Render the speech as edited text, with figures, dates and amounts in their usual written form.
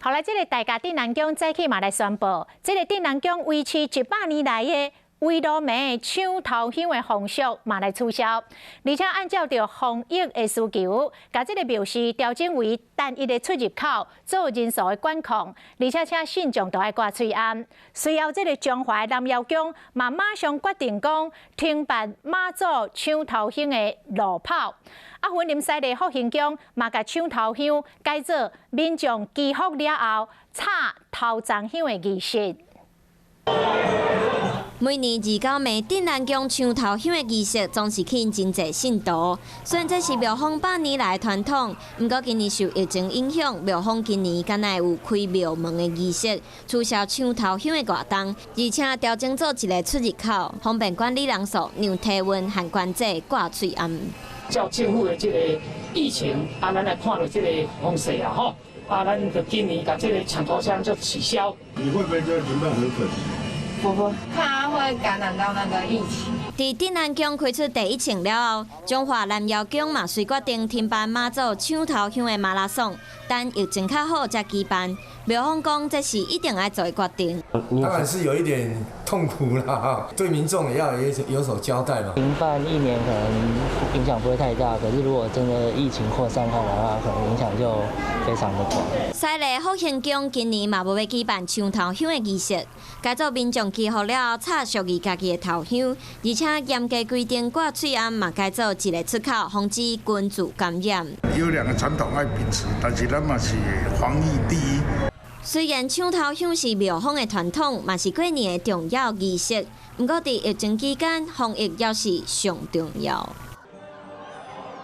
後來，這个大甲鎮瀾宮早起嘛來宣布，這个鎮瀾宮維持100年來的圍爐暝搶頭香的風俗嘛來取消，而且按照著防疫的需求，共這个廟宇調整為單一的出入口，做人數的管控，而且請信眾都愛掛喙罨。隨後，這个彰化南瑤宮嘛馬上決定講停辦媽祖搶頭香的路跑。啊，雲林西麗福興宮嘛共搶頭香改做民眾祈福了後插頭鬃香的儀式。每年二九暝鎮瀾宮搶頭香的儀式，總是吸引真濟信徒。雖然這是廟方百年來的傳統，毋過今年受疫情影響，廟方今年敢若有開廟門的儀式，取消搶頭香的活動，而且調整做一个出入口，方便管理人數、量體溫和關節掛喙罨。照政府的這个疫情，啊，咱來看著這个風勢啊，吼，啊，咱就今年共這个搶頭香就取消。你會不會覺得停辦很可惜？不會，怕會感染到那個疫情。佇鎮瀾宮開出第一槍了後，彰化南瑤宮嘛隨決定停辦媽祖搶頭香的馬拉松，等疫情較好才舉辦。廟方講這是一定愛做的決定。當然是有一點痛苦啦，對民眾也要有所交代嘛。停辦一年可能影響不會太大，可是如果真的疫情擴散開來的話，可能影響就非常的廣。西麗福興宮今年嘛無欲舉辦搶頭香的儀式，改做民眾祈福了後插屬於家己的頭香，而且嚴格規定掛喙罨嘛改做一个出口，防止群聚感染。有兩个傳統愛秉持，但是咱嘛是防疫第一。雖然搶頭香是廟方的傳統，嘛是過年的重要儀式，毋過佇疫情期間，防疫猶是上重要。